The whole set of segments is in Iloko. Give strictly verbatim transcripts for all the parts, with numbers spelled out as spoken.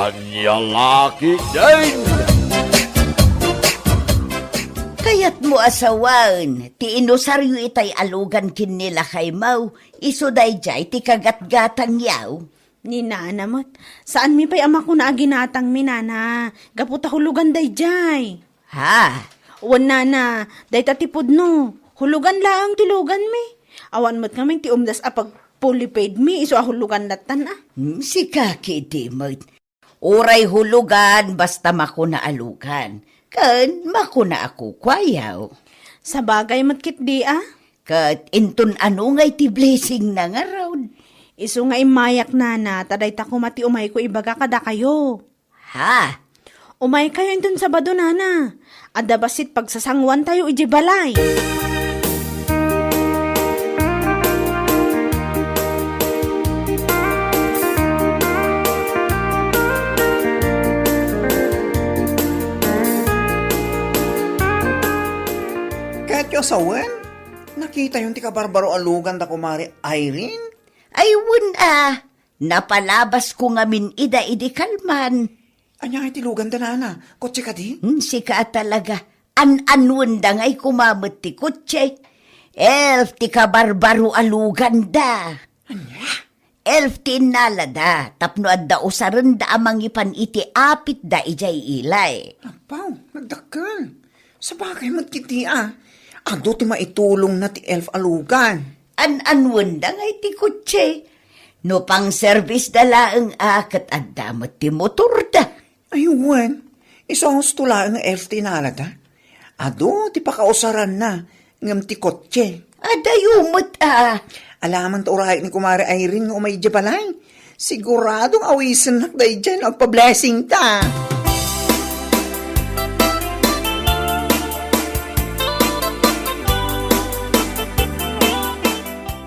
Ania la ketdin? Kayatmo a sawen ti inusaryo itay a lugan ken ni lakaymo, isu daydiay ti kagatgatangyo. Ni nana met, saanmi pay a makuna a ginatangmi, nana, gapu ta hulugan daydiay. Ha? Wen, nana, dayta ti pudno. Hulugan laeng ti luganmi. Awan met ngamin ti umdas a pagpulipaidmi, isu a hulugan lattan, a. Hmm, sika ketdi met. Uray hulugan, basta makuna a lugan. Ken makuna a kukuayo. Sabagay met ketdi, a. Ket inton ania ngay ti blessingna ngarud? Isu nga immayak, nana, ta dayta koma ti umayko ibaga kadakayo. Ha? Umaykayo inton Sabado, nana. Adda bassit pagsasanguantayo idiay balay. Kayatyo a sawen, nakitayon ti kabarbaro a lugan da Kumare Irene? Ay, wen a. Napalabasko ngamin ida idi kalman. Ania ngay ti luganda, nana? Kotse kadi? Hmm, sika a talaga. An-anuenda ngay koma met ti kotse. Elf ti kabarbaro a luganda. Ania? Elf ti innalada tapno adda usarenda a mangipan iti apitda idiay ilay. Apaw, nagdakkel. Sabagay met ketdi, a. Adu ti maitulongna ti elf a lugan. An-anuenda ngay ti kotse? No pangservisda laeng a, ket adda met ti motorda. Ay, wen, isu a husto laeng nga elf ti innalada. Adu ti pakausaranna, ngem ti kotse. Adayo met a. Alaman ta urayek ni Kumare Irene nga umay idiay balay. Sigurado nga awisennak daydiay no agpa-blessing ta.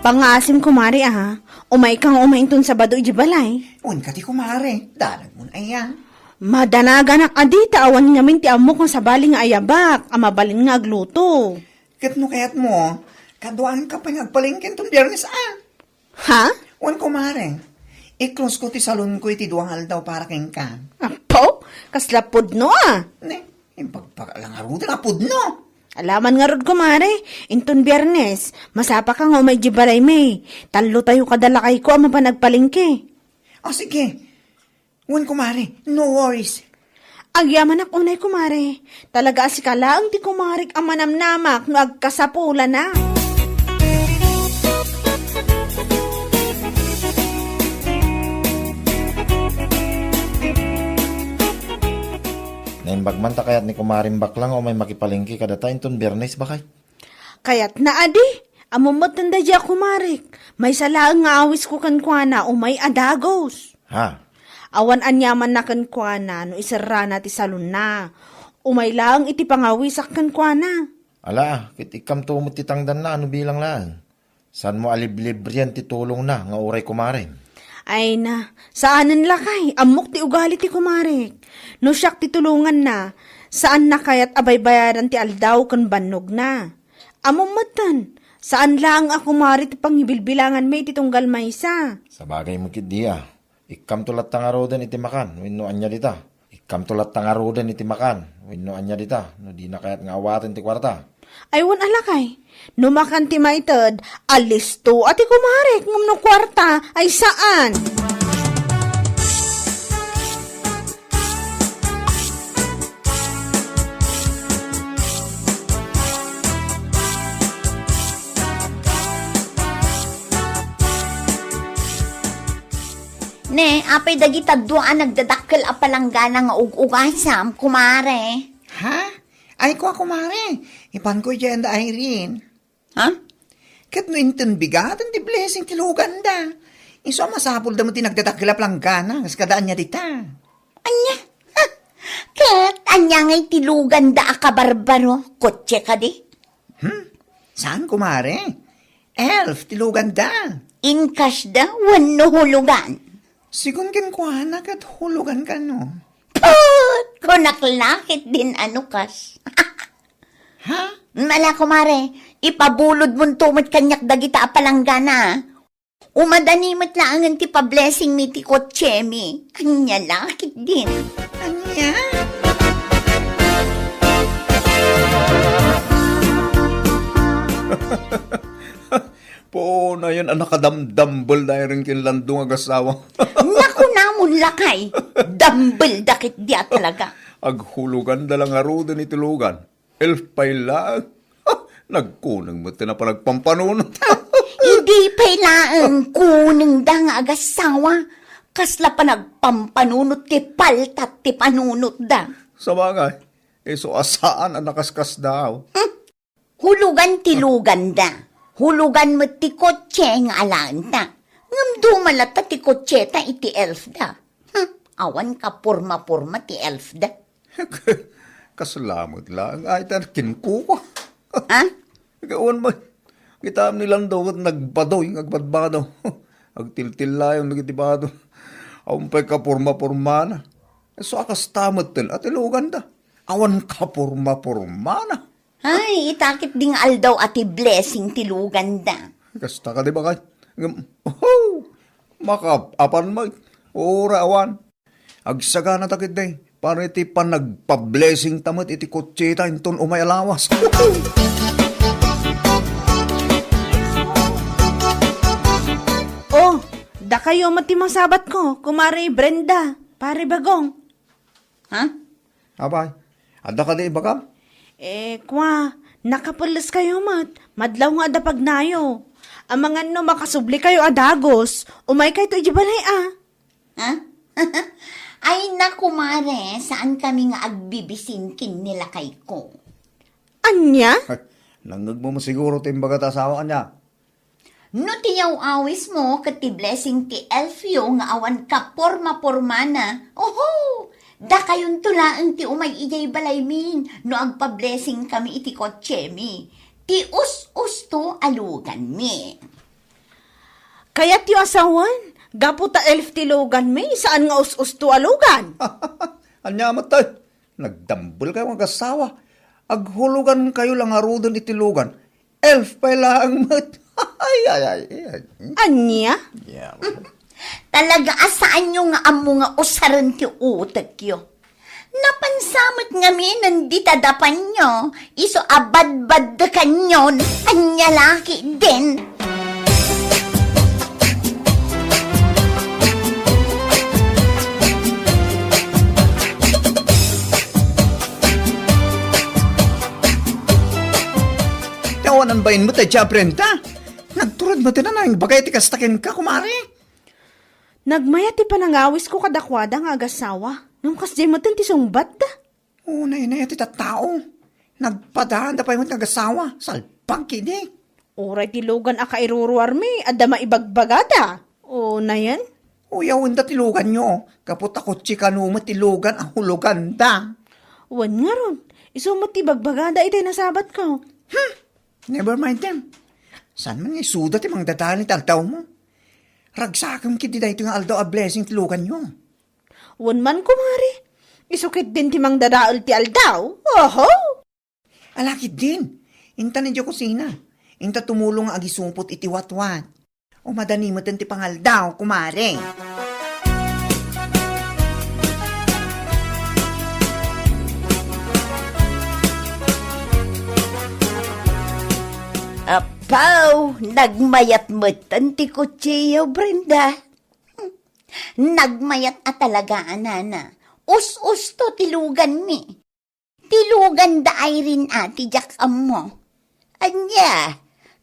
Pangaasim, kumare, a. Umayka nga umay inton Sabado idiay balay. Wen kadi, kumare, danagmon aya. Madanaganak a dita awan ngamin ti ammok nga sabali nga ayabak a mabalin nga agluto. Ket no kayatmo, kaduaanka pay nga agpalengke inton Biernes a. Ha? Wen, kumare, i-close ko ti salonko iti dua nga aldaw para kenka. Apo, kasla pudno a. Ne, impagpakala ngaruden a pudno. Alaman ngarud, kumare, inton Biernes, masapaka nga umay idiay balaymi. Tallotayo kada lakayko a mapan agpalengke. O, sige. Wen, kumare, no worries. Agyamanak unay, kumare. Talaga a sika laeng ti kumarek a manamnamak no agkasapulana. Naimbag man ta kayat ni kumareng bakla nga umay makipalengke kadata inton Biernes, baket. Kayatna a di, ammom met daydiay a kumarek. Maysa laeng nga awisko kenkuana, umay a dagus. Ha? Awan aniamanna kenkuana no iserrana ti salonna. Umay laeng iti pangawisak kenkuana. Ala, ket ikkamto met ti tangdanna a no bilang laeng. Saanmo a liblibrian ti tulongna nga uray kumarem? Ay na, saanen lakay, ammok ti ugali ti kumarek. No siak ti tulonganna, saanna kayat a baybayadan ti aldaw ken bannogna. Ammom metten, saan laeng a kumare ti pangibilbilanganmi iti tunggal maysa. Sabagay met ketdi a. Ikkamto latta ngaruden iti makan wenno ania dita. Ikkamto latta ngaruden iti makan wenno ania dita no dina kayat nga awaten ti kuarta. Ay wen a lakay, no makan ti maited, alisto a ti kumarek ngem no kuarta, ay saan. Ne, apay dagita dua a nagdadakkel a palanggana nga ug-ugasam, kumare? Ha? Ay, kua, kumare. Ipanko idiay da Irene. Ha? Ket no inton bigaten ti blessing ti luganda, isu a masapulda met ti nagdadakkel a palanggana, kas kada ania dita. Ania? Ha? Ket ania ngay ti luganda a kabarbaro? Kotse kadi? Hmm? Saan, kumare? Elf ti luganda. Inkasda wenno hulugan? Sigun kenkuana ket hulugan kano. Put! Kunak la ketdin a no kas. Ha? Ala, kumare, ipabulodmonto met kaniak dagita a palanggana. Umadani met laengen ti pablessingmi ti kotsemi. Ania la ketdin? Ania? Puonayen a nakadamdambel da iren ken Lando nga agassawa. Nakunamon lakay, dambel da ketdi a talaga. Aghuloganda la ngaruden iti lugan. Elf pay laeng. Nagkuneng met ti napan agpampanunot. Idi pay laeng kunengda nga agassawa, kasla panagpampanunot ti paltat ti panunotda. Sabagay, isu a saan a nakaskasdaaw. Hmm. Hulugan ti luganda. Hulugan met ti kotse nga alaenta. Ngem duma latta ti kotseta iti elfda. Hmm, awan kaporma-porma ti elfda. Kasla met laeng ay ta kinkuko. Ha? Awan met. Kitam ni Lando ket nagbadoy nga agbadbado. Agtiltillayon dagiti bado. Awan pay kaporma-pormana. Isu a kasta metten a ti luganda. Awan kaporma-pormana. Ay, ita ketdi nga aldaw a ti blessing ti luganda. Kasta kadi bakay? Ngem, oho! Makaap-apan met. Uray awan. Agsagana ta ketdi para iti panagpa-blessing ta met iti kotseta inton umay a lawas. Oh, dakayo met ti masabatko, Kumare Brenda, Pare Bagong. Ha? Apay, adda kadi ibagam? Eh, kwa, nakapelles kayo met, madlaw nga adda pagnayo. Amangan no makasubli kayo a dagus, umay kayto iti balay a. Ha? Ay, na, kumare, saan kami nga agbibisin ken ni lakayko. Ania? Nangngegmo siguro ti imbaga ta asawa, ania? No ti yaw-awismo ket ti blessing ti elfyo nga awan kaporma-pormana, oho! Dakayonto laeng ti umay idiay balaymi no agpa-blessing kami iti kotsemi. Ti us-usto a luganmi. Kayatyo a sawen, gapu ta elf ti luganmi, saan nga us-usto a lugan? Ania met tay? Nagdambel kayo nga agassawa. Aghulugan kayo la ngaruden iti lugan. Elf pay laeng met. Ay, ay, ay, ay. Ania? Yeah. Talaga a saanyo nga ammo nga usaren ti utekyo. Napansa met ngamin dita dapanyo, isu a badbaddekanyon, ania la ketdin. Ti awanan bain met, Tia Brenda. Nagturod met ti nanang bagay ti kasta kenka, kumare. Nagmayat ti panangawisko kadakuada nga agassawa, ngem kasdiay metten ti sungbatda. Unay-unay ti tattao. Nagpadaanda pay met nga agassawa. Salpag kidi. Uray ti lugan a kairuruarmi, adda maibagbagada. O, nayen? Uyawenda ti luganyo. Gapu ta kotse kano met ti lugan a huloganda. Wen ngarud, isu met ti ibagbagada itay nasabatko. Hmm, never mind them. Saan man nga isuda ti mangdadael iti aldawmo? Ragsakem ketdi daytoy nga aldaw a blessing ti luganyo. Wen man, kumare, isu ketdin ti mangdadael ti aldaw. Oho! Ala ketdin, intan idiay kusina. Inta tumulong nga agisupot iti watwat. O madani metten ti pangaldaw, kumare. Apaw, nagmayat metten ti kutsiyo, Brenda. Nagmayat a talaga, a nana. Us-usto ti luganmi. Ti luganda, Irene, a, ti diak ammo. Ania,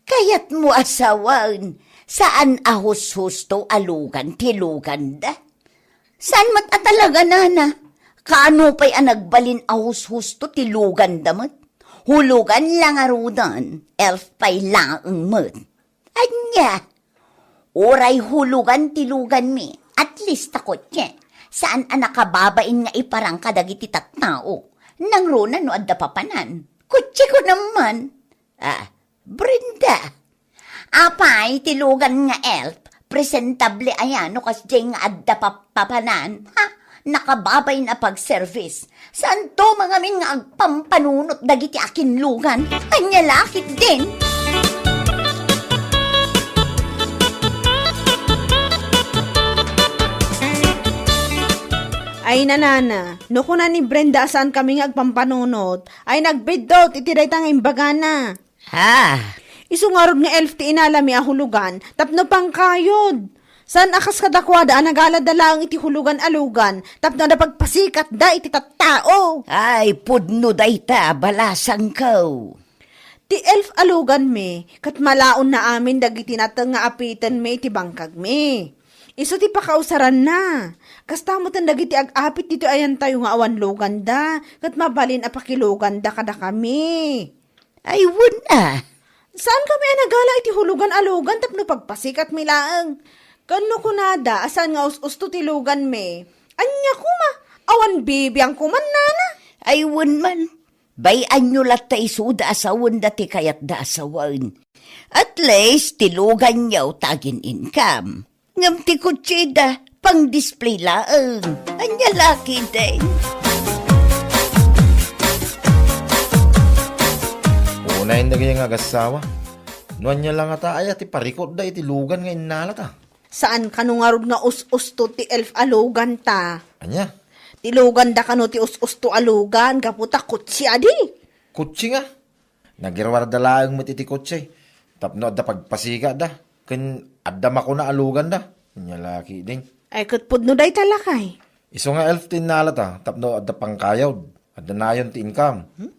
kayatmo a sawen, saan a hushusto a lugan ti luganda? Saan met a talaga, nana? Kaano pay a nagbalin a hushusto ti luganda met? Hulugan la ngaruden, elf pay laeng met. Ania? Uray hulugan ti luganmi, at least ta kotse. Saan a nakababain nga iparang kadagiti tattao. Nangruna no adda papanan. Kotseko naman. Ah, Brenda. Apay ti lugan nga elf, presentable aya no kasdiay nga adda pap-, papanan? Ha? Nakababain a pagservice. Saanto mangamin nga agpampanunot dagiti akinlugan? Ania la ketdin? Ay, nanana, no kuna ni Brenda a saan kami nga agpampanunot, ay nagbiddut iti dayta nga imbagana. Ha? Isu ngarud nga elf ti inalami a hulugan tapno pangkayod. Saan a kas kadakuada a nagalada laeng iti hulugan a lugan tapno adda pagpasikatda iti tattao. Ay, pudno dayta, balasangko. Ti elf a luganmi, ket malaonna amin dagiti nateng nga apitenmi iti bangkagmi. Isu ti pakausaranna. Kasta metten dagiti ag-apit ditoy ayantayo nga awan luganda, ket mabalin a pakiluganda kadakami. Ay, wen a. Saan kami a nagala iti hulugan a lugan tapno pagpasikatmi laeng. Ken no kunada a saan nga us-usto ti luganmi, ania koma, awan bibiang koma, nana? Ay, wen man. Bay-anyo latta isuda a sawenda ti kayatda a sawen. At least, ti luganyo ta agin-income. Ngem ti kotsida, pang-display laeng. Ania la ketdin? Unay dagiti nga agassawa. No ania la ngata aya ti parikutda iti lugan nga innalata? Saan kano ngarud nga us-usto ti elf a luganta? Ania? Ti luganda kano ti us-usto a lugan, gapu ta kotse adi. Kotse nga? Nagiruarda laeng met iti kotse tapno adda pagpasikatda ken adda makuna a luganda. Ania la ketdin? Ay, ket pudno dayta, lakay. Isu nga elf ti innalata tapno adda pangkayod, adda nayon ti income. Hmm?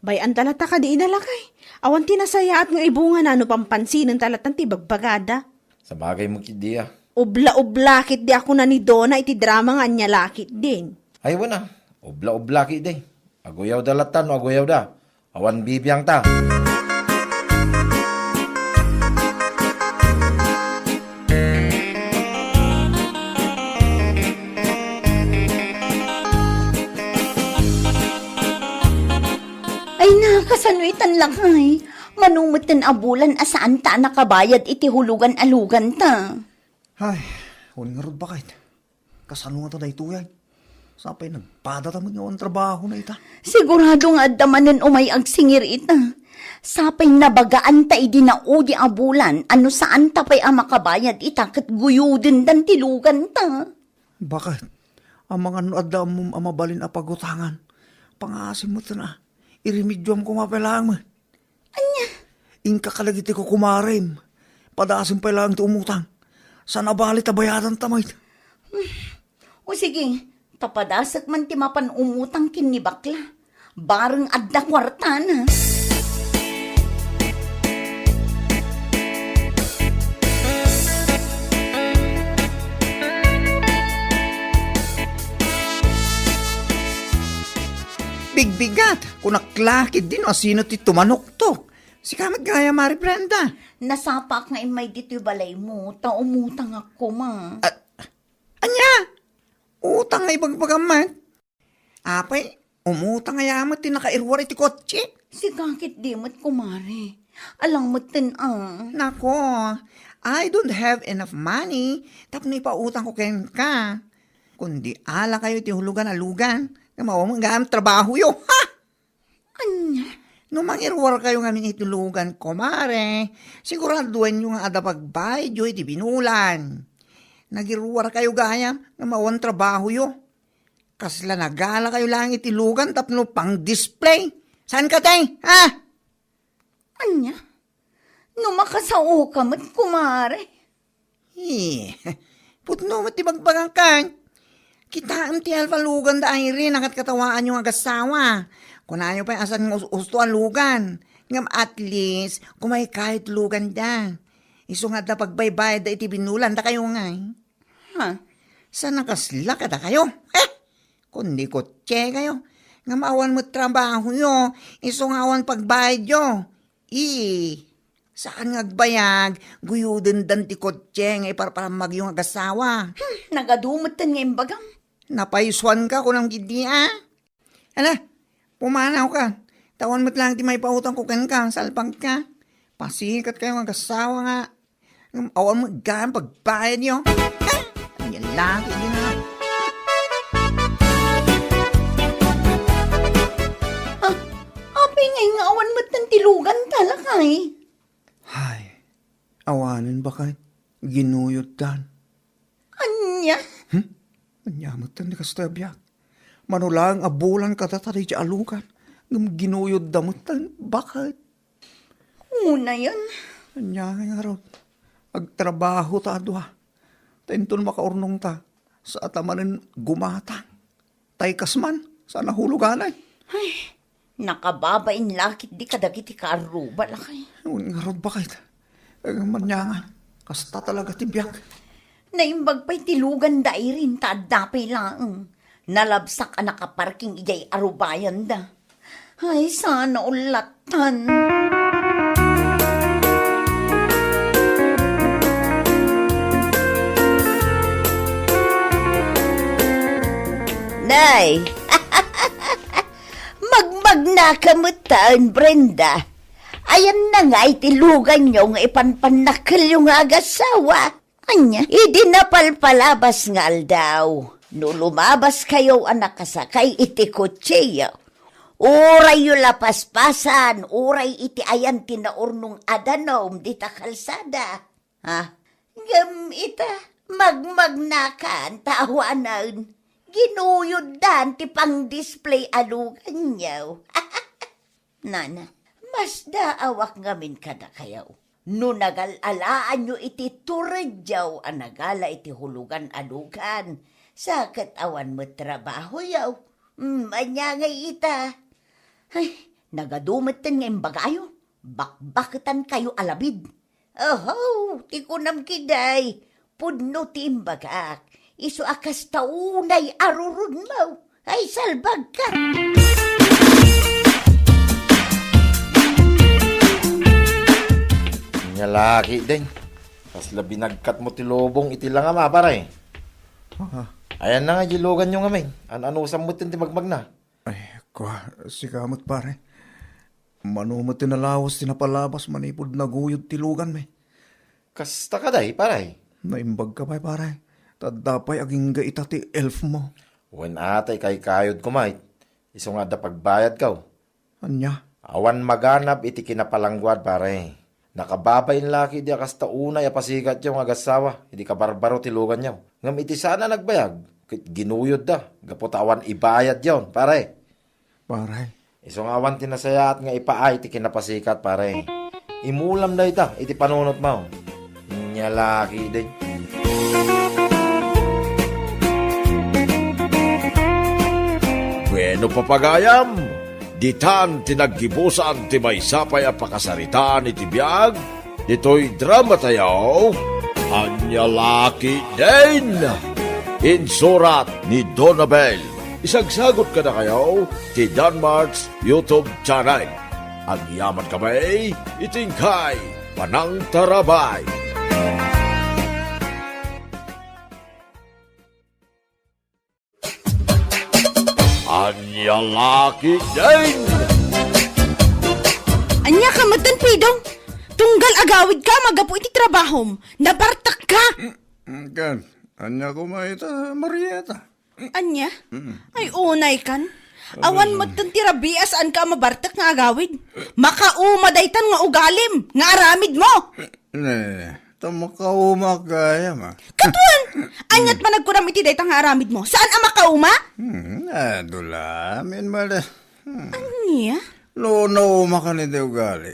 Bay-anta latta kadi ida, lakay. Awan ti nasayaat nga ibungana no pampansinenta latta ti ibagbagada. Sabagay met ketdi a. Ubla-ubla ketdi a kuna ni Dona iti drama nga ania la ketdin. Ay, wen a. Ubla-ubla ketdi. Aguyawda latta no aguyawda. Awan bibiangta. Ay, nakasano itan, lakay? Mano metten a bulan a saanta a nakabayad iti hulugan a luganta? Ay, wen ngarud, baket. Kasano ngata daytoy, ay? Sapay nagpadata met nga awan trabahona ita. Sigurado nga adda manen umay agsingir ita. Sapay nabagaanta idi naudi a bulan a no saanta pay a makabayad ita ket guyudendan ti luganta. Baket, amangan no adda ammom a mabalin a pagutangan, pangaasim met a. Iremedioam koma pay laeng met. Ania? Inka kadagiti kukumarem. Padasem pay laeng ti umutang. Saan a bali ta bayadanta met. O sige, ta padasek man ti mapan umutang ken ni bakla. Bareng adda kuartana. Bigbigat, kunak la ketdi no asino ti tumanuktok. Sika met gayam, Mari Brenda. Nasapaak nga immay ditoy balaymo, ta umutangak koma. Ah, ania? Utang nga ibagbagam met? Apay, umutang aya met ti nakairuar iti kotse? Sika ketdi met, kumare. Alang metten a. Nako, I don't have enough money tapno ipautangko kenka. Kundi ala kayo iti hulugan a lugan, nga maawam gayam trabahoyo. Ha? Ania? No mangiruar kayo ngamin iti lugan, kumare, siguraduenyo nga adda pagbayadyo iti binulan. Nagiruar kayo gayam nga mawan trabahoyo. Kasla nagala kayo laeng iti lugan tapno pang-display. Saan ka, te? Ha? Ania? No makasaoka met, kumare. Eh, pudno met ti bagbagangkan. Kitaem ti elf a lugan da Irene a katkatawaanyo nga agassawa. Kunayo pay a saan nga us-usto a lugan. Ngem at least, kumaykayo ti luganda. Isu nga adda pagbaybayadda iti binulan dakayo ngay. Ha? Saan a kasla kadakayo? Eh, kundi kotse kayo. Ngem awan met trabahoyo, isu nga awan pagbayadyo. Ii, saan nga agbayag, guyudendan ti kotse nga iparparammagyo nga agassawa. Hmm, nagadu metten nga imbagam. Napaysuanka, kunam ketdi a. Ala, pumanawka. Ta awan met laeng ti maipautangko kenka, salpagka. Pasikat kayo nga agassawa nga. Ngem awan met gayam pagbayadyo. Ania la ketdi nga. Ah, apay ngay nga awan metten ti luganta, lakay? Hay, awanen baket, ginuyoddan. Ania? Hmm? Ania metten ti kastoy a biag? Mano laeng a bulan kadata daydiay a lugan, ngem ginuyodda metten. Baket? Unayen. Ania ngay ngarud? Agtrabaho ta a dua. Ta inton makaurnongta, saanta manen gumatang. Tay kas man, saan a huluganay. Ay, nakababain la ketdi kadagiti kaarruba, lakay. Wen ngarud, baket? Agmanyangan, kasta talaga ti biag. Naimbag pay ti lugan da Irene ta adda pay laeng. Nalabsak a nakaparking idiay arubayanda. Ay, saan a ullatan. Nay, magmagnaka metten, Brenda. Ayanna ngay ti luganyo nga ipanpannakkelyo nga agasawa? Ania, idi napalpalabas nga aldaw, no lumabaskayo a nakasakay iti kotseo, urayyo la paspasan, uray iti ayan ti naurnong a danum dita kalsada. Ha? Ngem ita, magmagnakan ta awanen, ginuyoddan ti pang-display a luganyo. Nana, masdaawak ngamin kadakayo. No nagal-alaanyo iti turedyo a nagala iti hulugan a lugan, sa ket awan met trabahoyo. Mm, ania ngay ita? Ay, nagadu metten nga imbagayo. Bakbaketankayo a labid. Oho, ti kunam ketdi, pudno ti imbagak, isu a kasta unay a rurudmo. Ay, salbagka! Ania la ketdin. Kasla binagkatmo ti lubong iti langam, a, pare. Ah. Ayanna ngay ti luganyo ngamin. An-anusam metten ti magmagna. Ay, kua, sika met, pare. Mano met ti nalawas ti napalabas manipud naguyod ti luganmi? Kasta kadi, pare? Naimbagka pay, pare. Ta adda pay agingga ita ti elfmo. Wen a, ta ikaykayod koma, isu nga adda pagbayadko. Ania? Awan maganab iti kinapalangguad, pare. Nakababain la ketdi a kasta unay a pasikatyo nga agassawa idi kabarbaro ti luganyo. Ngem iti saan a nagbayag, ket ginuyodda gapu ta awan ibayadyon, pare. Pare. Isu nga awan ti nasayaat nga ipaay ti kinapasikat, pare. Imulam dayta iti panunotmo. Ania la ketdin. Bueno, papagayam, ditan ti naggibusan ti maysa pay a pakasaritaan iti biag ditoy dramatayo, Ania la ketdin. Insurat ni Donabel. Isagsagot kadakayo ti Danmart's YouTube channel. Agyamankami iti inkay panangtarabay. Ania la ketdin? Ania ka metten, Pidong? Tunggal agawidka manggapu iti trabahom, nabartekka! Mm, ken, ania koma ita, Marieta? Ania? Mm. Ay, unaykan. Awan metten ti rabii a saanka a mabartek nga agawid. Makauma daytan nga ugalim, nga aramidmo! Ne, ta makaumak gayam, a. Kaduan! Ania't panagkunam iti dayta nga aramidmo? Saan a makauma? Hmm, adu la amin, mala. Hmm. Ania? No, naumakan iti ugali.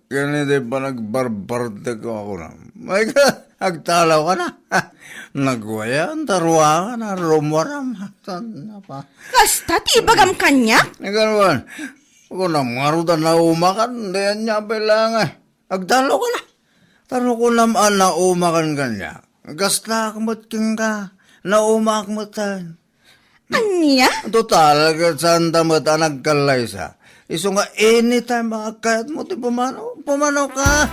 Ken iti panagbarbartek a kunam. Ay ka, agtalawkan a. Nagwayan, ta ruangan a rummuaram. Saan na pa? Kasta ti ibagam kaniak? Ikaw naman, kunam ngarud a naumakan, di ania pay laeng a. Agtalawkan a. Ta no kunam a naumakan kaniak, kastaak met kenka, naumaak metten. Ania? Total, ket saanta met a nagkallaysa. Isu nga anytime a kayatmo ti pumanaw, pumanawka.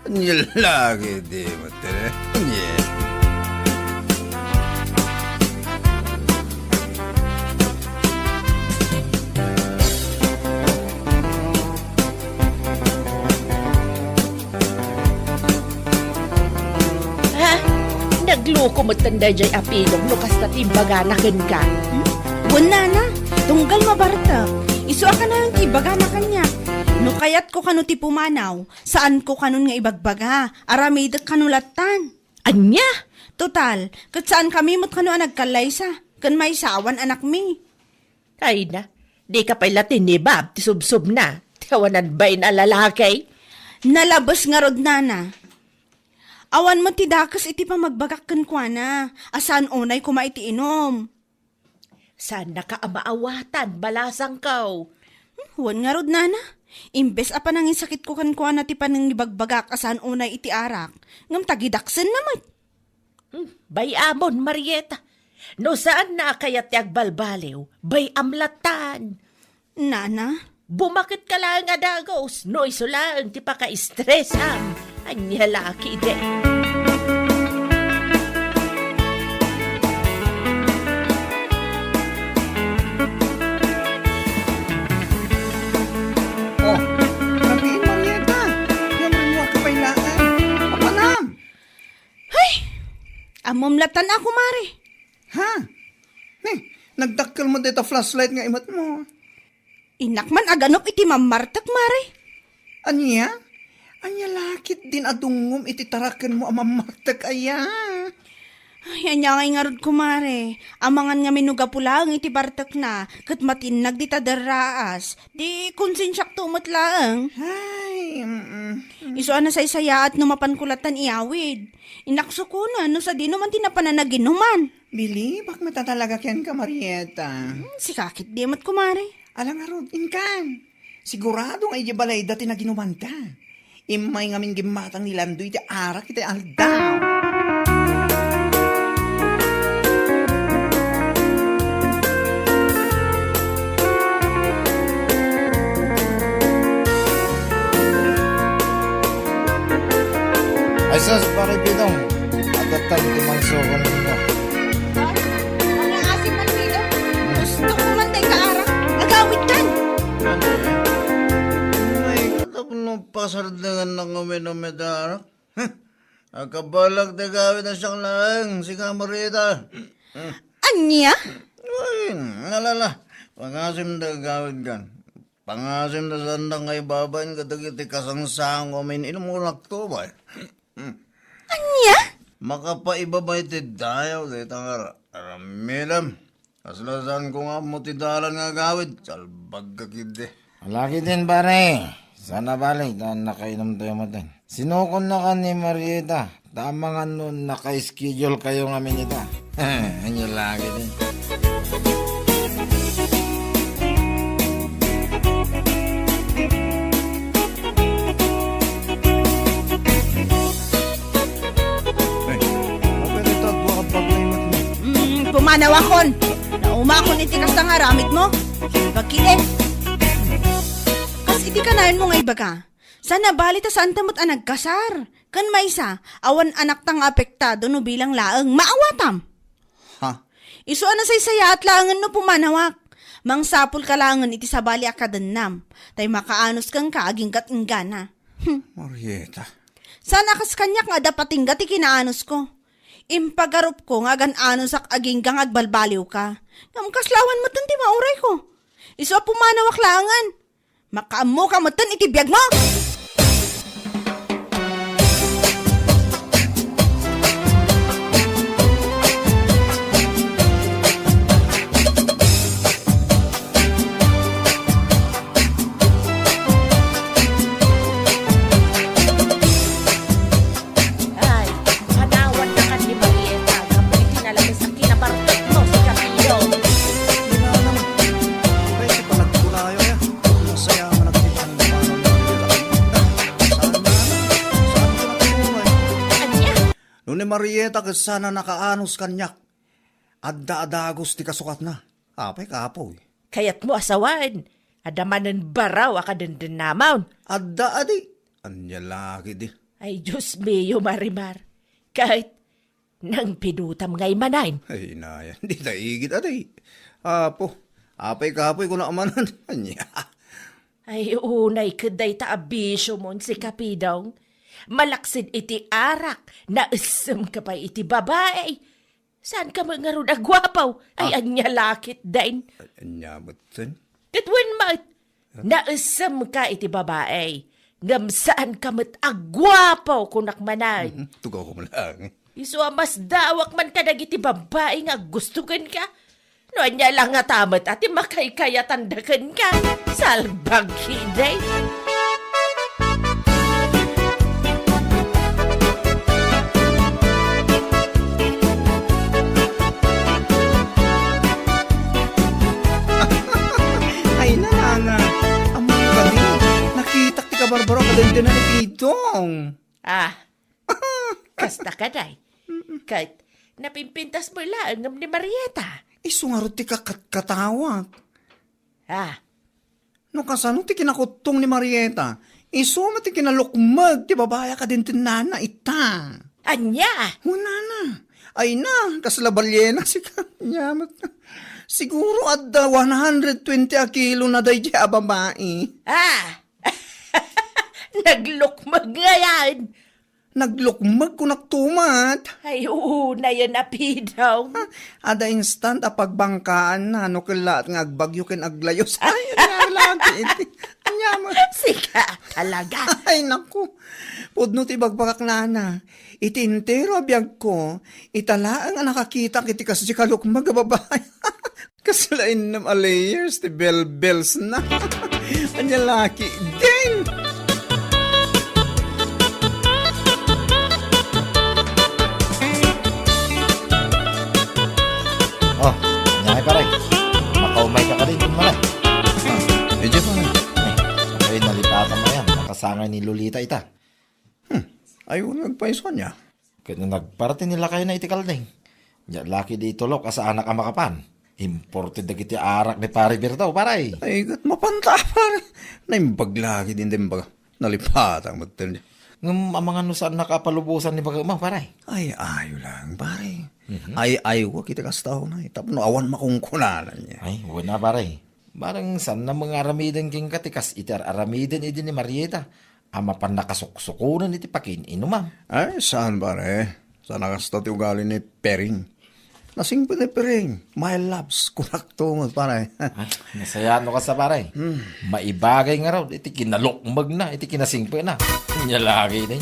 Ania la ketdi met, eh. Ania. Ha? Nagloko metten daydiay a Pidong no kasta ti imbagana kenka. Hmm? Wen, nana, tunggal mabartek. Isu a kanayon ti ibagana kaniak. No kayatko kano ti pumanaw, saanko kanon nga ibagbaga. Aramidek kano lattan. Ania? Total, ket saankami met kano a nagkallaysa. Ken maysa, awan anakmi. Ay na, dika pay la tinibab ti subsobna ti awanan bain a lalaki. Nalabes ngarud, nana. Awan met ti dakes iti pamagbagak kenkuana, a saan unay koma iti inum. Saannaka a maawatan, balasangko. Hmm, wen ngarud, nana. Imbes a panangisakitko kenkuana ti panangibagbagak a saan unay iti arak, ngem tagidaksenna met. Hmm, bay-amon, Marieta. No saanna a kayat ti agbalbaliw, bay-am lattan. Nana? Bumaket ka laeng a dagus, no isu laeng ti pakaistresam. Ania la ketdi. Oh, rabiin, Marieta. Ngem rimmuar ka pay laeng. Apanam? Hay! Ammom lattan a, kumare. Ha? Eh, nagdakkel met dayta flashlight nga imatmo. Innak man a ganop iti mammartek, mare. Ania? Ania la ketdin a dungngom iti tarakenmo a mammartek aya? Ay, ania ngay ngarud, kumare? Amangan ngamin no gapu laeng iti bartekna, ket matinnag dita derraas. Di konsensiak to met laeng. Ay, mm, mm. Isu a nasaysayaat no mapanko lattan iyawid. Inaksukonan no sadino man ti napan a naginuman. Bilibak met a talaga kenka, Marieta. Hmm, sika ketdi met, kumare. Ala ngarud, inkan. Sigurado nga idiay balayda ti naginumanta. Immay ngamin gimmatang ni Landoy ti arak iti aldaw. Ay sus, Pare Pidong, adda ti mangsuron mo. Ay, ang asim man, Pidong. Gusto ko man tayo kaarak. Agawid kan. Ano eh? Ay, katapno pasardengan na kami na may darak. Huh. Agkabalak ti agawid a siak laeng, sika Marieta. Huh. Ania? Ay, alala. Pangasim ti agawid kan. Pangasim ta sanda nga ibabain kadagiti kasangsango amin inumulak to, bay. Hmm. Ania? Makapaibabay ti dayaw dayta nga ra-, aramidem. Kasla saanko nga ammo ti dalan nga agawid, salbagka ketdi. Ala ketdin, pare. Sana bali, ta nakainumtayo metten. Sinukonnakan ni Marieta, ta amangan no naka-schedule kayo ngamin ita. Ania la ketdin. Ay, apay dayta, dua ka bagay met mo. Mm, pumanawakon. Naumakon iti kasta nga aramidmo. Salbag ketdi. Kas iti kanayon mo nga ibaga, saan a bali ta saanta met a nagkasar. Ken maysa, awan anakta nga apektado no bilang laeng. Maawatam. Ha? Isu a nasaysayaat laengen no pumanawak. Mangsapulka laengen iti sabali a kadennam, tay makaanus kenka agingga't inggana. Hmm. Marieta. Saan a kas kaniak nga adda patingga ti kinaanusko. Impagarupko nga agan-anusak agingga nga agbalbaliwka. Ngem kasla awan metten ti maurayko. Isu a pumanawak laengen. Makaammoka metten iti biagmo! Ay, panawan na kan ni Marieta, gapu iti nalabes a kinabartekmo, sika Pidong. Kinanam, abay, ti panagkunayo, ya. Masaya nga nagkita ni Manang Marieta. Saan na? Saan ko nakuha? Ania? No ni Marieta ket saan a nakaanus kaniak, adda a dagus ti kasukatna. Apay, kapoy. Kayatmo a sawen, adda manen baro a kadendennamon. Adda adi. Ania la ketdi. Ay, Dios mio, Marimar. Ket nangpinutam ngay manen. Ay, inayan, dita igid, adi. Apo, apay kapoy, kuna manen. Ania? Ay, unay ket dayta a bisiomon, sika Pidong. Malaksid iti arak, naessemka pay iti babai. Saanka met ngarud a guapo? Ay, ah, ania la ketdin? Ania metten? Ket wen met, naessemka iti babai, ngem saanka met a guapo, kunak manen. Mhm, tugaw ko man lang. Isu a masdaawak man kadagiti babai nga aggusto kenka. Ania la ngata met a ti makaykayatanda kenka? Salbagi, day. Ay, nanana. Ammoyo kadi, nakitak ti kabarbaro a kadendena ni Pidong. Ah, kasta ka, day. Ket napimpintas mo laeng ngem ni Marieta. Isu ngarud ti kakatkatawak. Ah. No kasano ti kinakuttong ni Marieta, isu met ti kinalukmeg ti babai a kadendennana ita. Ania? Hunana. Ay na, kasla balyena sika. Ania met. Siguro adda one hundred twenty a kilo na daydiay a babai. Ah! Naglukmeg ngayan. Naglukmeg kunak tumat. Ay, oo, nayan a Pidong. Ha, ada instant a pagbangkaanna, no kellaat nga agbagyo ken aglayos. Ay, ania lagi iti. Ania mo. Sika talaga. Ay, naku. Pudno ti bagbagak, nana. Iti entero a biagko, ita laeng a nakakitak iti kasdi kalukmeg a babai. Kasla innem a layers ti belbelsna. Ania laki din? Oh, ania, pare? Makaumay ka kadin, kun malay. Ah, idiay, pare. Eh, ay, nalipatan mo yan. Nakasangay ni Lolita ita. Hmm, ay, wala agpayso ania. Ket no nagparti ni lakayna iti kalding, nia laki di tulok a saanak a makapan. Imported dagiti arak ni Pare Berto, pare. Ay, ket mapanta, pare. Naimbag lagi din, din baga. Nalipatan met. Ngem amangan no saannak a palubosan ni baga mo, pare. Ay, ayo lang, pare. Mhm. Ay, ayo ko, kita kasta ako na, eh. Tapno awan makungkunanan niya. Ay, wala, pare. Barang saan na mangaramiden kenka ti kas iti ar-aramiden idi ni Marieta a mapan nakasuksukonen iti pakiin-inumam. Ay, saan, pare? Saan a kasta ti ugali ni Pering? Nasingpet ni Pering. My loves, kunak to, pare. Ay, nasaya no kasta, pare. Hmm. Maibagay ngarud iti kinalukmegna, iti kinasingpetna. Nia lagi ni.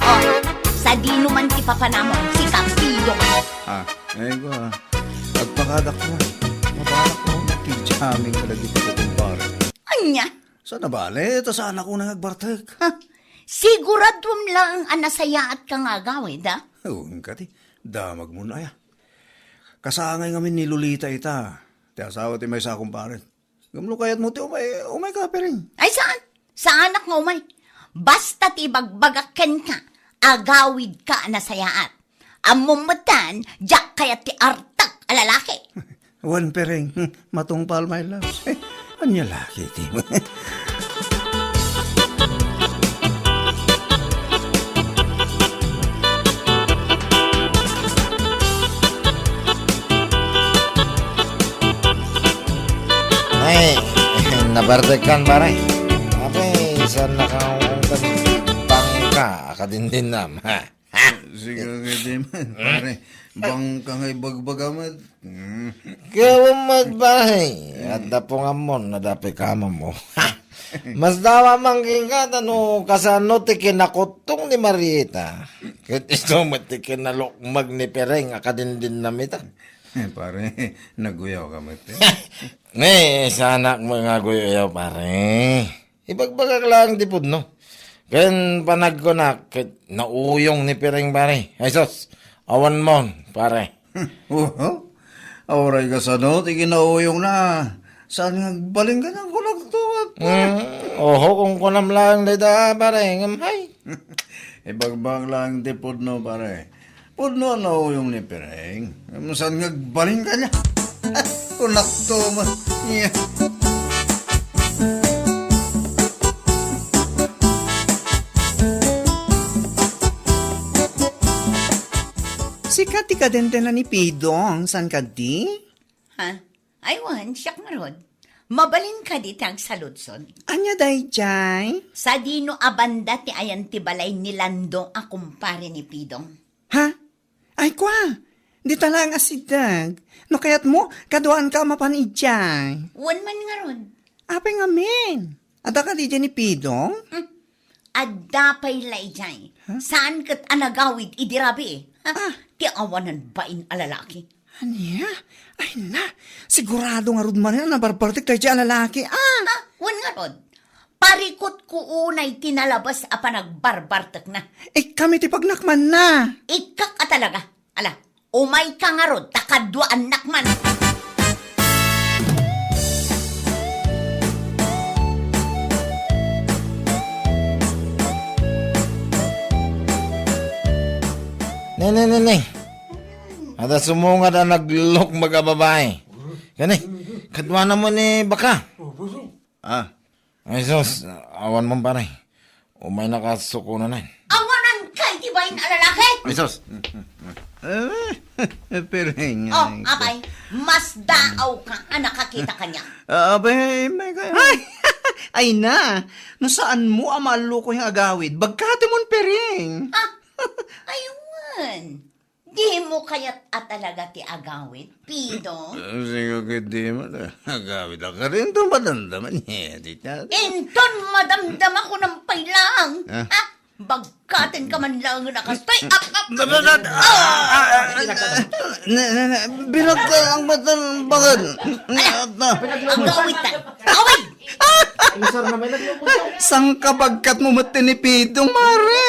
Oh, sadino man ti papanamon, si Kapido? Ah, ay ko, ah. Agpakada ko. Mabala ko, nakijamming ka lagi ko, kumpare. Ania? Saan a bale, ta saan ako nang agbartek? Ha? Siguraduam laeng a nasayaat ka nga agawid, ha? Oo, kadi. Damag mo na, aya. Kasangay ngamin ni Lolita ita, ti asawa ti maysa a kumpare. Ngem no kayatmo ti umay, umay ka, Pering. Ay, saan? Saanak nga umay. Basta ti ibagbagak kenka, agawid ka a nasayaat. Ammom metten, diak kayat ti artek a lalaki. Wen, Pering, matungpal, my loves. Ania laki ti. Ay, nabartekkan, pare. Apay, saan nakaungkan bangka a kadindinnam, ha? Sige, sige, man, pare. Bangka nga ibagbaga met. Hmm. Kaya met, pare. Adda pungammon, nadapay ka mo. Mas dawa man kenka, ta no kasano ti kinakuttong ni Marieta. Ket isu met ti kinalukmeg ni Pering a kadindinnam ita. Eh, pare, naguyaw ka met, eh. Ne, saanak met nga aguyaw, pare. Ibagbagak laeng ti pudno. Ken panagkunak, ket nauyong ni Pering, pare. Ay, sus, awan mon, pare. Wow. Uray kasano ti kinauyongna. Saan nga agbalin ka na, kunak to, at Hmm, oho, kunkunam laeng dayta, pare, ngem hay. Ibagbagak laeng ti pudno, pare. Pudno a nauyong ni Pering. Saan nga agbalin kaniak? Kunak to, ma-, iya. Sika ti kadendena ni Pidong, saan kadi? Ha? Ay, wen, siak ngarud. Mabalin kadi ti agsaludsod? Ania daydiay? Sadino a banda ti ayan ti balay ni Lando a kumpare ni Pidong? Ha? Ay, kua, dita laeng a siddeg. No kayatmo, kaduaanka a mapan idiay. Wen man ngarud. Apay ngamin? Adda kadi idiay ni Pidong? Hmm. Adda pay la idiay. Huh? Saan ket a nagawid idi rabii? Ha? Ah. Ti awanan bain a lalaki. Ania? Ay na, sigurado ngarud manen a nabarbartek daydiay a lalaki. Ah! Ah, wen ngarud. Parikutko unay ti nalabes a panagbarbartekna. Ikkami ti pagnakmanna. Ikkak a talaga. Ala, umayka ngarud, ta kaduaannak man. Ne, ne, ne, ne. Adda sumungad a naglukmeg a babai. Kani, kaduana mo ni baka? Ah. Ay, sus, awan man, pare. Umaynak a sukonen. Awanan kay ti bain a lalaki? Ay, sus. Eh, Pireng, Oh, ay, apay, mas daaw ka a nakakita kaniak. Ah, apay, may kayo. Ay, ay na, no saan mo a maalluko yung agawid, bagkatem mon, Pireng. Ah, aywan. Dimo kayat a talaga ti agawid, Pidong? Ah, sige, ket dimo ta agawid a karinto madamdama niya, di ta- Inton madamdama ko nang pay laeng, Ah. ha? Bagkatenka man laeng a kastoy. Ap, ap, ap. Da, da, da, da. Ah, ah, ah, ah, ne, ne, ne, bilog ko ang mata ng bagad. Ala, agawid ta. Awid! Sangkabagkat mo met ti ni Pidong, mare.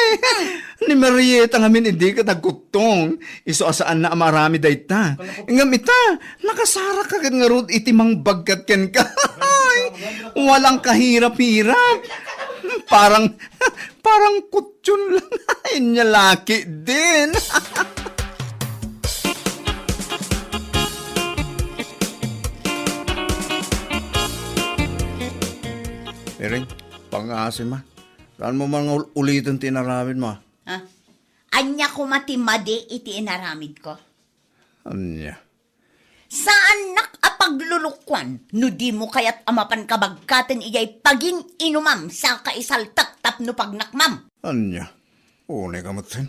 Ni Marieta ngamin idi ket nagkuttong. Isu a saanna a maaramid dayta. Ngem ita, nakasarakka ket ngarud iti mangbagkat kenka. Walang kahirap-hirap. Parang, parang kutyon lang. Inya laki din. Pireng, pangngaasim, a. Saan mo man nga ul-, uliten ti inaramid mo, a? Ha? Ania koma ti madi iti inaramidko? Ania? Saannak a paglulukuan no dimo kayat a mapanka bagkaten idiay pagin-inumam saka isaltek tapno pagnakmam. Ania? Unay ka met, sen?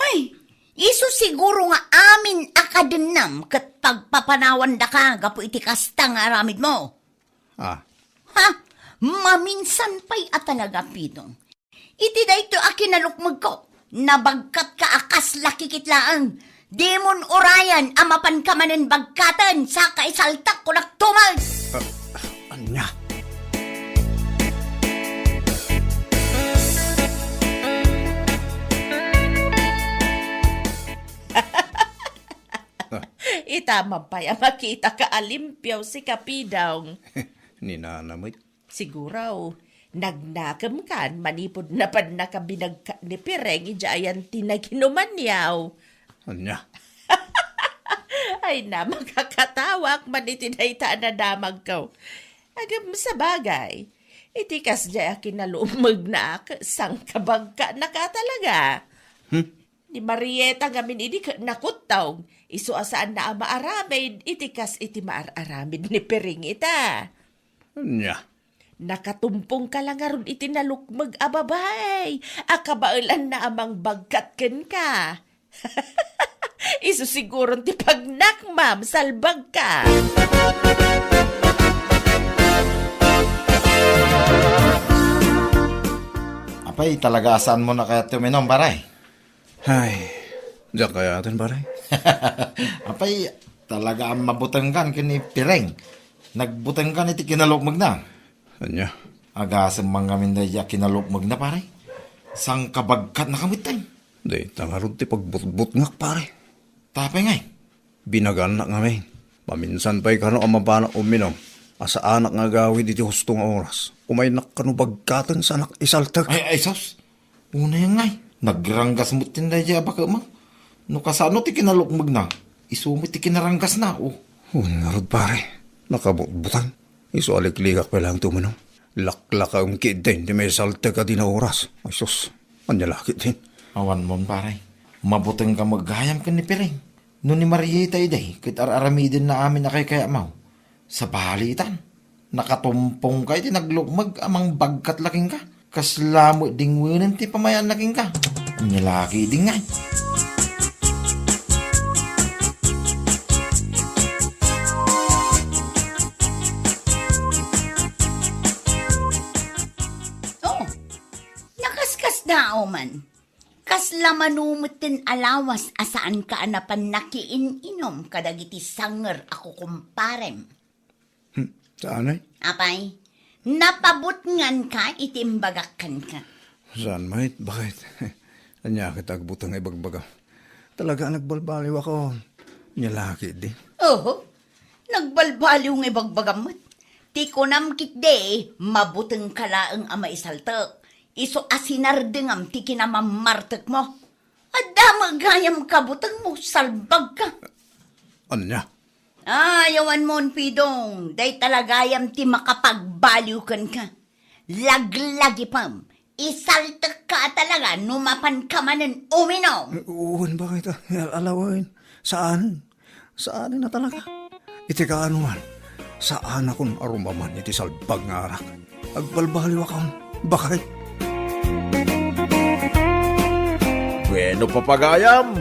Hay, isu siguro nga amin a kadennam ket pagpapanawandaka gapu iti kasta nga aramidmo. Ah. Ha? Maminsan pay a talaga, Pidong. Iti daytoy a kinalukmegko, nabagkatka a kas lakikit laeng. Dimon urayan a mapanka manen bagkaten, saka isaltek kunak tumag. Ah, ania? Ita man pay a makitaka a limpio, sika, Pidong. Ni Nana met. Siguro, nagnakemkan manipud napannaka binagkat ni Pireng idiay ayan ti naginumanyo. Ania? Ay na, makakatawak man iti dayta a nadamagko. Ngem sabagay, iti kasdiay a kinalukmegna, sangkabagkatnaka talaga. Hmm? Ni Marieta ngamin idi ket nakuttong, isu a saanna a maaramid iti kas iti maar-aramid ni Pireng ita. Ania? Nakatumpongka la ngarud iti nalukmeg a babai a kabaelanna a mangbagkat kenka. Isu siguron ti pagnakmam, salbagka. Apay, talaga a saanmo a kayat ti uminum, pare? Ay, diak kayaten, pare. Apay, talaga a mabutengkan ken ni Pireng. Nagbutengkan iti kinalukmegna. Ania? Agasem man ngamin daydiay a kinalukmegna, pare. Sangkabagkatnaka metten. Dayta ngarud ti pagbutbutngak, pare. Tapay ngay? Binagannak ngamin. Maminsan pay kano a mapanak uminum, a saanak nga agawid iti husto nga oras. Umaynak kano bagkaten saanak isaltek. Ay, ay, sus! Unay ngay, nagranggas met ti daydiay a baket mo. No kasano ti kinalukmegna, isu met ti kinaranggasna, o. Wen ngarud, pare, nakabutbutan. Isu a liklikak pay laeng ti uminum. Laklakaem ketdin ti maisaltek a dina oras. Ay sus, ania la ketdin? Awan mon, pare. Mabutengka met gayam ken ni Pireng. No ni Marieta idi ket ar-aramidenna amin a kaykayatmo, sabalitan, nakatumpongka iti naglukmeg a mangbagkat la kenka. Kasla met dingwenen ti pamayaanna kenka. Ania la ketdin ngay? tao man, kasla mano metten a lawas a saanka a napan nakiin-inom kadagiti sanger a kukumparem. Hmm, saan ay? Apay, napabutnganka iti imbagak kenka. Saan met, bakit? Ania ket agbuteng nga ibagbagam? Talaga a nagbalbaliwakon. Ania la ketdi? Oho, nagbalbaliw nga ibagbagam met. Ti kunam ketdi, mabutengka laeng a maisaltek. Isu a sinardengam ti kinamammartekmo. Adda met gayam kabutengmo, salbagka. Ania? Ay, awan mon, Pidong, dayta la gayam ti makapagbaliw kenka. Laglagipem, isaltekka a talaga no mapanka manen uminom. Wen, bakit? Al-, alawen. Saan? Saan na talaga? Iti kaanoman, saanakon a rumaman iti salbag nga arak. Agbalbaliwakon, bakit? Bueno, papagayam,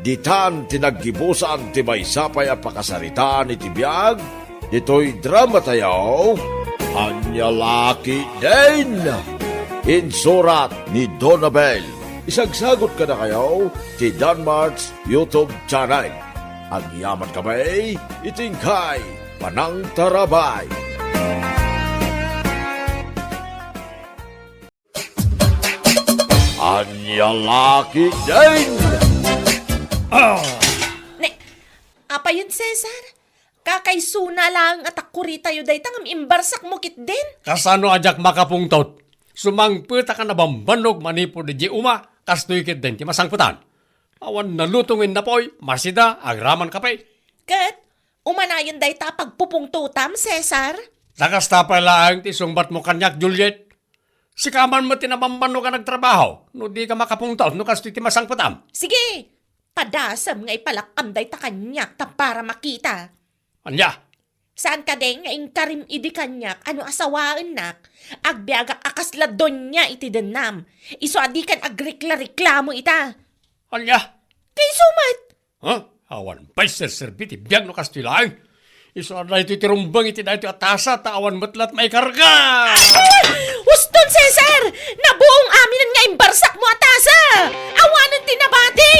ditan ti naggibusan ti maysa pay a pakasaritaan iti biag ditoy dramatayo, Ania la ketdin? Insurat ni Donabel. Isagsagot kadakayo ti Danmart's YouTube channel. Agyamankami iti inkay panangtarabay. Ania la ketdin? Ah! Ne, apayen, Cesar? Kakaisuna laeng a takkuritayo dayta ngem imbarsakmo ketdin? Kasano a diak makapungtot? Sumangpetak a nabambannog manipud idiay uma, kastoy ketdin ti masangpetan. Awan naluto nga innapuy, masida, agraman kape. Ket, umanayon dayta a pagpupungtotam, Cesar? Ta kasta pay laeng ti sungbatmo kaniak, Juliet. Sika man met ti nabambannog a nagtrabaho, no dika makapungtot no kastoy ti masangpetam. Sige, padasem nga ipalakkam dayta kaniak ta para makita. Ania? Saan kadi nga inkarim idi kaniak a no asawaennak, agbiagak a kasla donia iti dennam. Isu a dikan agrekla-reklamo ita. Ania? Ti isu met. Ha? Awan pay serserbi ti biag no kastoy laeng. Isu a daytoy ti rumbeng iti daytoy a tasa ta awan met la't maikarga. Uston, Cesar! Nabuong aminen nga imbarsakmo a tasa! Awanen ti nabati!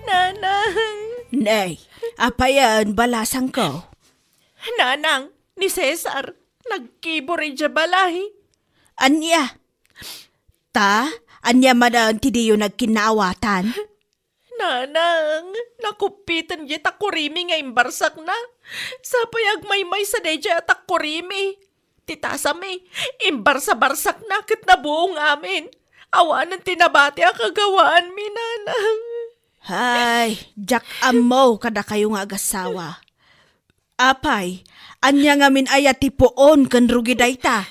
Nanang! Nay, apayen, balasangko? Nanang, ni Cesar, nagkibor idiay balay. Ania? Ta, ania manen ti diyo nagkinnaawatan? Nanang, nakuppiten diay takkurimi nga imbarsakna. Sapay agmaymaysa daydiay a takkurimi. Ti tasami, imbarsa-barsakna ket nabuong amin. Awanen ti nabati a kagawaanmi, Nanang. Ay, diak ammo kadakayo nga agassawa. Apay, ania ngamin aya ti puon ken rugi dayta?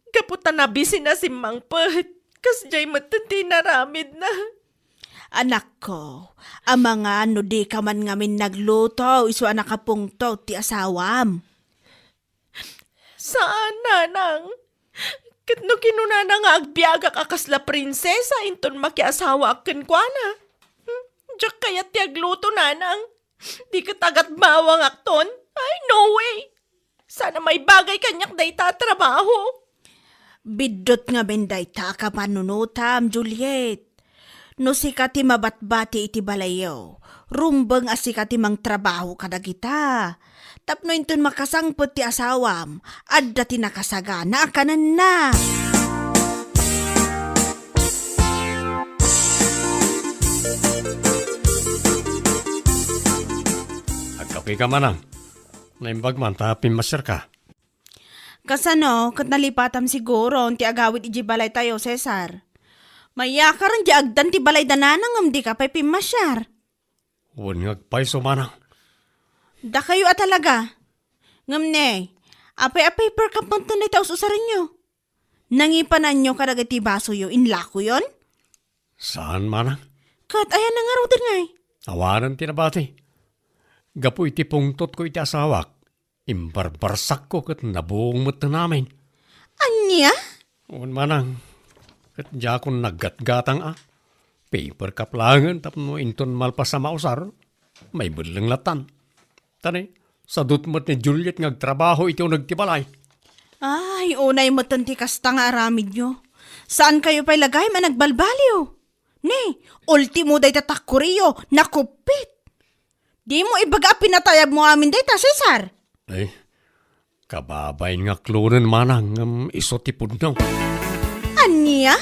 Gapu ta nabisina simmangpet, kasdiay metten ti inaramidna. Anakko, amangan no dika man ngamin nagluto isu a nakapungtot ti asawam. Saan, Nanang. Ket no kinunana nga agbiagak a kasla prinsesa inton makiasawaak kenkuana. Hmm, diak kayat ti agluto, Nanang. Di ket agatbawangak ton. Ay, no way. Sana maibagay kaniak dayta a trabaho. Biddut ngamin dayta a kapanunotam, Juliet. No sika ti mabatbati iti balayyo, rumbeng a sika ti mangtrabaho kadagita. Tapno inton makasangpet ti asawam, adda ti nakasagana a kanenna. Agkapeka, Manang. Naimbag man ta pimmasiarka. Kasano, ket nalipatam siguro ti agawid idiay balaytayo, Cesar? Mayakar diay agdan ti balayda, Nanang, ngem dika pay pimmasiar. Wen nga agpayso, Manang. Dakayo a talaga. Ngem ne, apay a paper cup man dayta us-usarenyo? Nangipananyo kadagiti basoyo, inlakoyon? Saan, Manang. Ket ayanna ngaruden ngay? Awanen ti nabati. Gapu iti pungtotko iti asawak, imbarbarsakko ket nabuong met ti amin. Ania? Wen, Manang, ket diakon naggatgatang a. paper ka plaengen tapno inton malpas a mausar, maibelleng lattan. Tani, sadut met ni Juliet nga agtrabaho iti uneg ti balay. Ay, unay metten ti kasta nga aramidyo. Saankayo pay la gayam a nagbalbaliw. Ne, ultimo dayta takoriyo, nakuppit. Dimo ibaga a pinatayabmo amin dayta, Cesar. Ay, kababain nga klonen manang ngem isu ti pudno. Ania?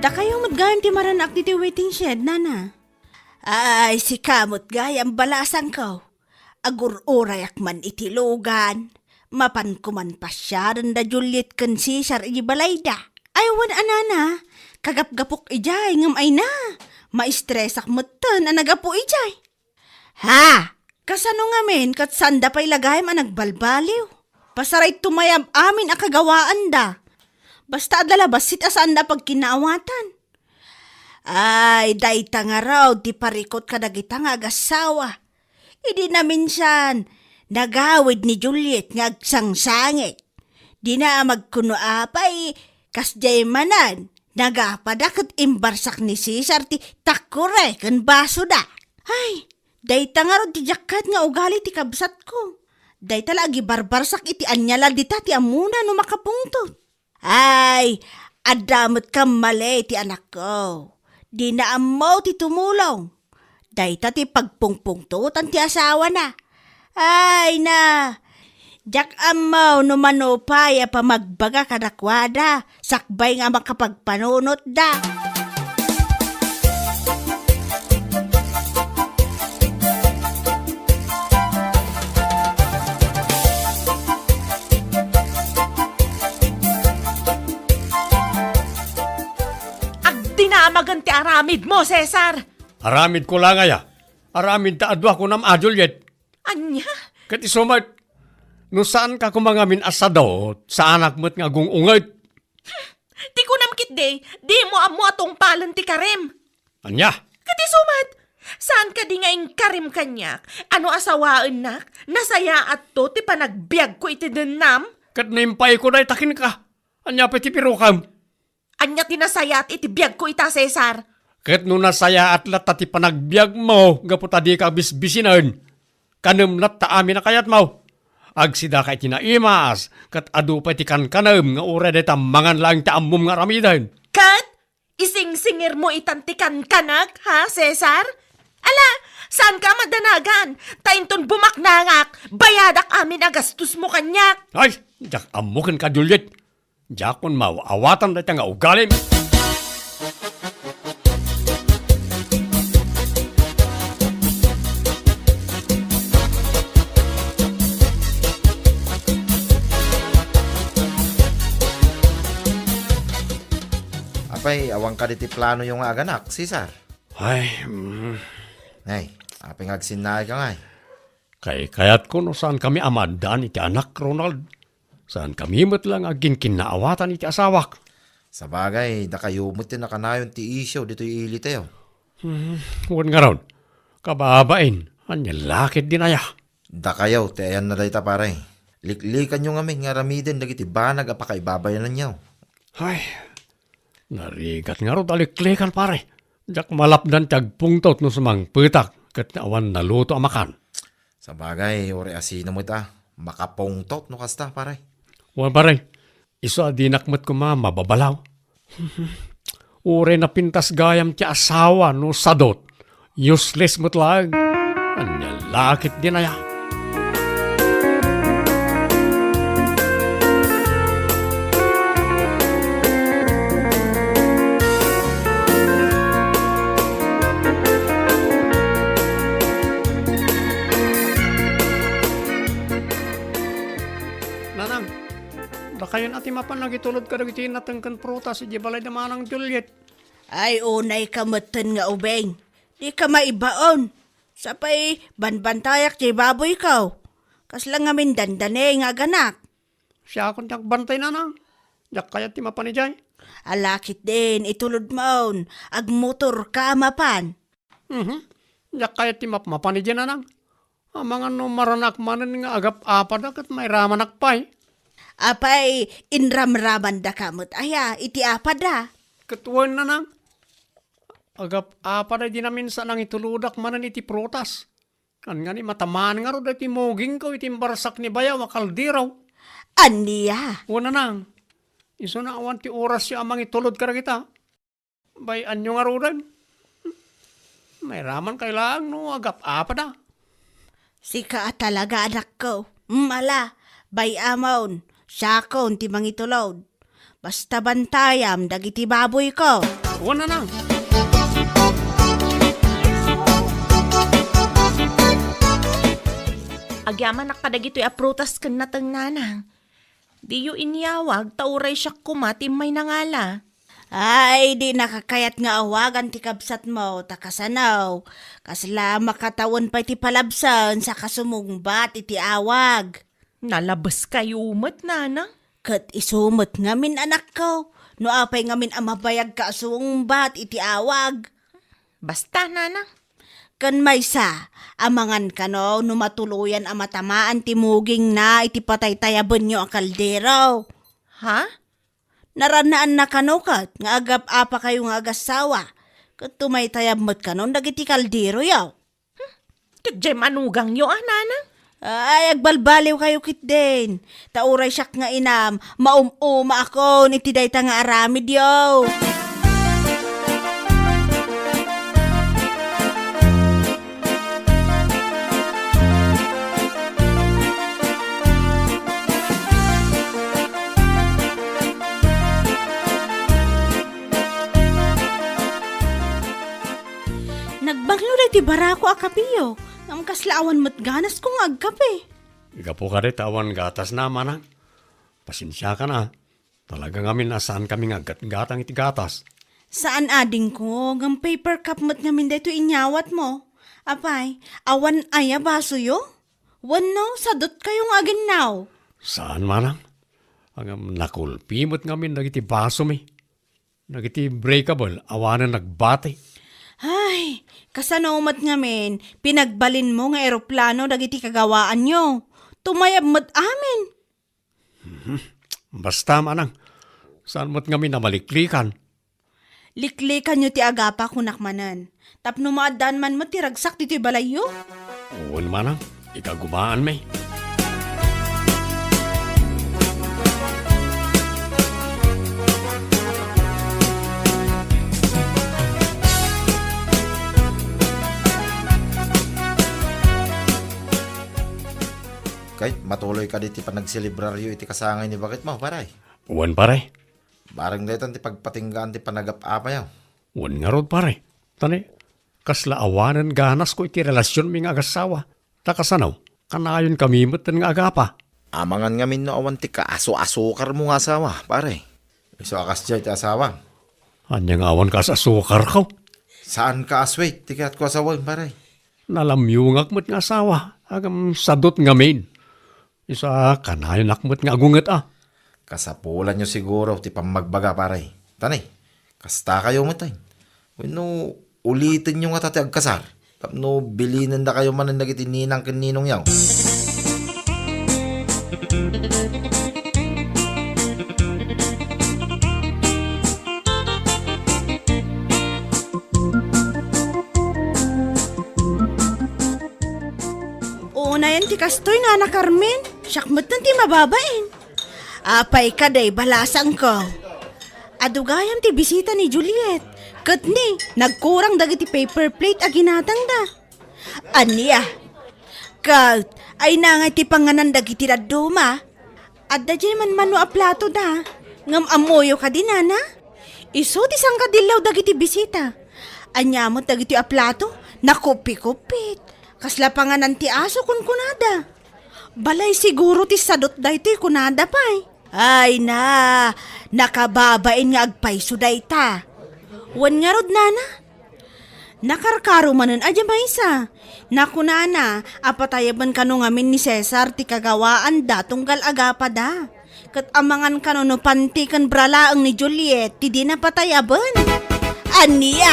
Dakayo met gayam ti maranak ditoy waiting shed, nana. Ay, sika met gayam balasangko. Agur-urayak man iti lugan. Mapanko man pasiaren da Juliet ken Cesar iti balayda. Ay, wen a nana, kagapgapok idiay, ngem ay na, maistresak metten a nagapu idiay. Ha? Kasano ngamin ket saanda pay la gayam a nagbalbaliw? Pasaray tumayab amin a kagawaanda. Basta adda la bassit a saanda a pagkinnaawatan. Ay, dayta ngarud ti parikut kadagita nga agassawa. Idi naminsan, nagawid ni Juliet nga agsangsangit. Dina a magkuno apay, kasdiay manen, nagapada ket imbarsak ni Cesar ti takore ken basoda. Ay, dayta ngarud ti diak ket nga ugali ti kabsatko. Dayta la agibarbarsak iti ania la dita ti ammona no makapungtot. Ay, adda met kammali ti anakko. Dina ammo ti tumulong. Dayta ti pagpungpungtotan ti asawana. Ay na, diak ammo no mano pay a pamagbaga kadakuada sakbay nga makapagpanunotda. Agdinamagen ti aramidmo, Cesar! Aramidko la ngaya. Aramid ta adu a kunam a, Juliet. Ania? Ket isu met, no saanka koma ngamin a sadot, saanak met nga agung-unget. Ti kunam ketdi, dimo ammo a tungpalen ti karim. Ania? Ket isu met, saan kadi nga inkarim kaniak a no asawaennak, nasayaatto ti panagbiagko iti dennam? Ket no impayko dayta kenka, ania pay ti pirukam? Ania ti nasayaat iti biagko ita, Cesar? Ket no nasayaat latta ti panagbiagmo gapu ta dika bisbisinen, kanem latta amin a kayatmo. Agsidaka iti naimas, ket adu pay ti kankanem nga uray dayta mangan laeng ti ammom nga aramiden. Ket isingsingirmo itan ti kankanak, ha, Cesar? Ala, saanka a madanagan, ta inton bumaknangak, bayadak amin a gastosmo kaniak. Ay, diak ammo kenka, Juliet. Diakon maaw-awatan dayta nga ugalim. Apay, awan kadi ti planoyo nga aganak, Cesar? Ay, mm. Ay, apay nga agsinnaayka ngay? Kaykayatko no saankami a maaddaan iti anak, Ronald. Saankami met la nga agkinkinnaawatan iti asawak. Sabagay, dakayo met ti nakanayon ti isyu ditoy ilitayo. Hmm, wen ngarud, kababain, ania la ketdin aya? Dakayo ti ayanna dayta, pare. Liklikanyo ngamin nga aramiden dagiti banag a pakaibabayananyo. Ay, narigat ngarud a liklikan, pare. Diak malapdan ti agpungtot no sumangpetak ket awan naluto a makan. Sabagay, uray asino met a makapungtot no kasta, pare. Wen, pare, isu a dinak met koma mababalaw. Uray napintas gayam ti asawa no sadot. Useless met laeng. Ania la ketdin aya? Nanang, dakayon a ti mapan nagitulod kadagiti nateng ken prutas idiay balay da Manang Juliet. Ay, unayka metten nga ubing. Dika maibaon. Sapay, banbantayak ti baboyko. Kasla ngamin dandani nga aganak. Siakon ti agbantay, nanang. Diak kayat ti mapan idiay. Ala ketdin, itulodmon, agmotorka mapan. Mhm. Diak kayat ti mapmapan idiay, nanang. Amangan no maranak manen nga agap-apada ket mairamanak pay. Apay, inramramandaka met aya iti apada? Ket wen, nanang. Agap-apada idi namin sa nangitulodak manen iti prutas. Ngani, matamaan ngarud daytoy mugingko iti imbarsak ni bayaw a kaldero. Ania? Wen, nanang. Isuna awan ti orasyo a mangitulod kadagita. Bay-anyo ngaruden. Mairaman kay laeng no agap-apada. Sika a talaga, anakko. Mala, bay-amon, siakon ti mangitulod. Basta bantayam dagiti baboyko. Wen, nanang. Agyamanak kadagitoy a prutas ken nateng, nanang. Diyo inyawag, ta uray siak koma ti immay nangala. Ay, dinaka kayat nga awagan ti kabsatmo, ta kasano? Kasla makatawen pay ti palabsen sa kasumungbat iti awag. Nalabeskayo met, nanang. Ket isu met ngamin, anakko, no apay ngamin a mabayagka a sumungbat iti awag. Basta, nanang. Ken maysa, amangan kano no matuloyan a matamaan ti mugingna iti pataytayabenyo a kaldero. Ha? Naranaanna kano ket nga agap-apakayo nga agassawa, ket tumaytayab met kanon dagiti kalderoyo. Ket diay manugangyo a, nanang? Ay, agbalbaliwkayo ketdin. Ta uray siak nga inam, maum-umaakon iti dayta nga aramidyo. Nagbanglo daytoy barako a kapeyo, ngem kasla awan met ganasko nga agkape. Gapu kadi ta awan gatasna, manang. Pasensiakan a. Talaga ngamin a saankami nga aggatgatang iti gatas. Saan adingko, ngem paper cup met ngamin daytoy inyawatmo. Apay, awan aya basoyo? Wenno, sadutkayo nga aginnaw? Saan, manang. Ngem nakulpi met ngamin dagiti basomi. Dagiti breakable, awanen nagbati. Ay, kasano met ngamin, pinagbalinmo nga eroplano dagiti kagawaanyo? Tumayab met amin. Mhm. Basta, manang, saan met ngamin a maliklikan? Liklikanyo ti agapa, kunak manen. Tapno maaddaan man met ti ragsak ditoy balayyo? Wen, manang, ikagumaanmi. Kay, matuloy kadi ti panagselebraryo iti kasangay ni baketmo, pare? Wen, pare. Bareng daytan ti pagpatinggaan ti panagap-apayo. Wen ngarud, pare. Ta ni, kasla awanen ganasko iti relasionmi nga agassawa. Ta kasano, kanayonmi metten nga agapa. Amangan ngamin no awan ti kaasu-asukarmo nga asawa, pare. Isu a kasdiay ti asawa. Ania nga awan kaas-asukarko? Saan ka a sweet ti kayatko a sawen, pare. Nalamyongak met nga asawa, ngem sadut ngamin. Isu a kanayonak met nga agunget a. Kasapulanyo siguro ti pammagbaga, pare. Ta ni, kastakayo met, ay. Wenno, ulitenyo ngata ti agkasar tapno bilinendakayo manen dagiti ninang ken ninongyo. Unayen ti kastoy, Nana Carmen. Siak metten ti mababain. Apay kadi, balasangko. Adu gayam ti bisita ni Juliet. Ket ni, nagkurang dagiti paper plate a ginatangda. Ania? Ket, ay nangay ti panganan dagiti dadduma? Adda diay manmano a plato da. Ngem ammoyo kadi, nana? Isu ti sangkadillaw dagiti bisita. Ania met dagiti a plato? Nakuppi-kuppit. Kasla panganan ti aso, kunkunada. Balay siguro ti sadut daytoy, kunada pay. Ay na, nakababain nga agpayso dayta. Wen ngarud, nana? Nakarkaro manen a diay maysa. Nakunana a patayaben kano ngamin ni Cesar ti kagawaanda tunggal agapada. Ket amangan kano no panti ken bra laeng ni Juliet ti di napatayaben. Ania?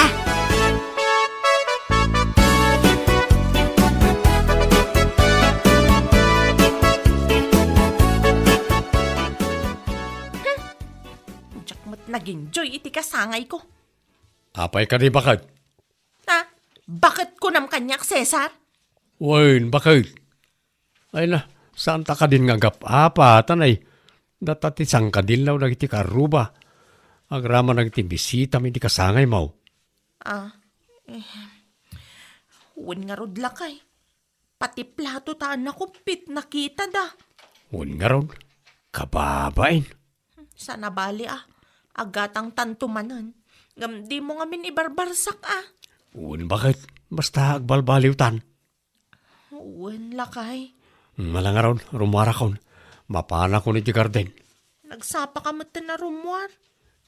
Diak met nag-enjoy iti kasangayko. Apay kadi baket? Ha? Baket kunam kaniak, Cesar? Wen, baket? Ay na, saan ta kadin nga agap-apa, tanay. Data ti sangkadillaw dagiti karruba. Agraman dagiti bisita mi di kasangay mo. Ah, eh, wen ngarud lakay. Pati plato ta a nakumpit, nakitada. Wen ngarud, kababain. Saan a bali a, agatang tanto manen. Ngem di mo ngamin ibarbarsak a. Wen baket, basta agbalbaliwtan. Wen, lakay. Malangaron, rumuarakon. Mapanakon iti garden. Nagsapa ka met a rumuar?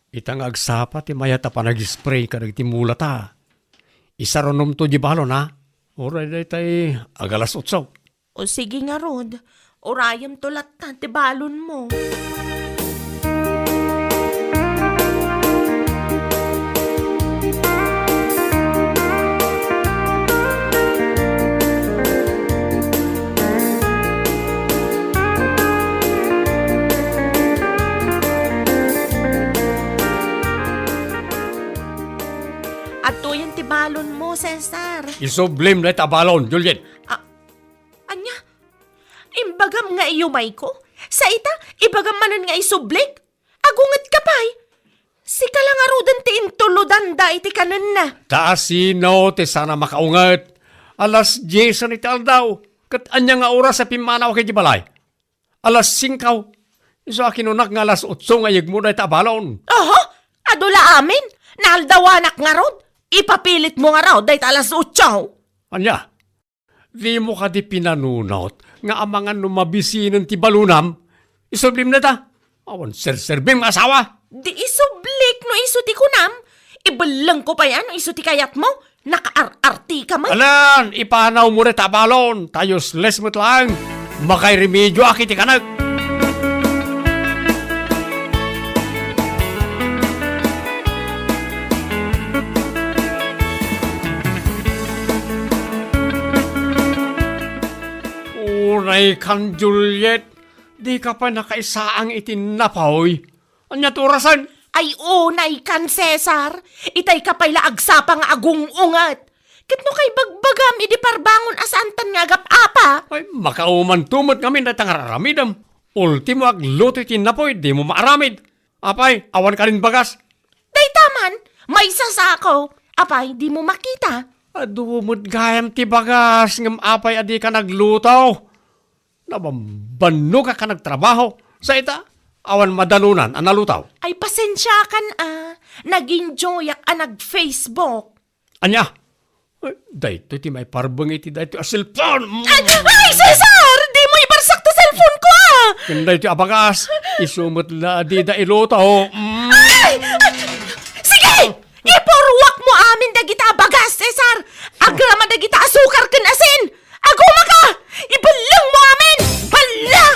Ita nga agsapa ti mayat a panag-spray kadagiti mulata. Isarunomto di balon, ha? Uray daytay agalas otso. O sige ngarud, urayemto latta ti balonmo. Adtoyen ti balonmo, Cesar. Isublim dayta a balon, Juliet. Ah, ania? Imbagam nga iyumayko? Sa ita, ibagam manen nga isublik? Agungetka pay? Sika la ngaruden ti intulodanda iti kanenna. Ta asino ti saan a makaunget? Alas diesen iti aldaw, ket ania nga oras a pimmanaw iti balay? Alas singko. Isu a kinunak nga alas otso nga iyegmo dayta a balon. Oho, adu la amin. Naaldawanak ngarud. Ipapilitmo ngarud dayta alas otso. Ania? Dimo kadi pinanunot nga amangan no mabisinen ti balonam? Isublim dayta. Awan serserbim nga asawa. Di isublik no isu ti kunam. Ibellengko pay a no isu ti kayatmo. Nakaar-artika met. Alan, ipanawmo dayta a balon. Ta useless met laeng. Makairemedioak iti kanek. Unay kan, Juliet, dika pay nakaisaang iti napaw. Ania ti orasen? Ay, unay kan, Cesar. Itay ka pay la agsapa nga agung-unget. Ket no kaibagbagam idi parbangon a saantan nga agap-apa? Ay, makaumanto met ngamin dayta nga ar-aramidem. Ultimo agluto iti napaw, dimo maaramid. Apay, awan kadin bagas? Dayta man, maysa sako. Apay, dimo makita? Adu met gayam ti bagas, ngem apay a dika nagluto? Nabambannogak a nagtrabaho. Sa ita, awan madanunan a nalutaw. Ay, pasensiakan a. Nag-enjoyak a nag-Facebook. Ania? Ay, daytoy ti maiparbeng iti daytoy a cellphone. Mm. Ay, ay, Cesar! Dimo ibarsak ti cellphone ko, a! Ken daytoy a bagas, isu met la a dida iluto. Mm. Ay! Ay! Sige! Ipurruakmo amin dagita a bagas, Cesar! Agraman dagita a sukar ken asin! Agumaka! Ibellengmo amin! Balla!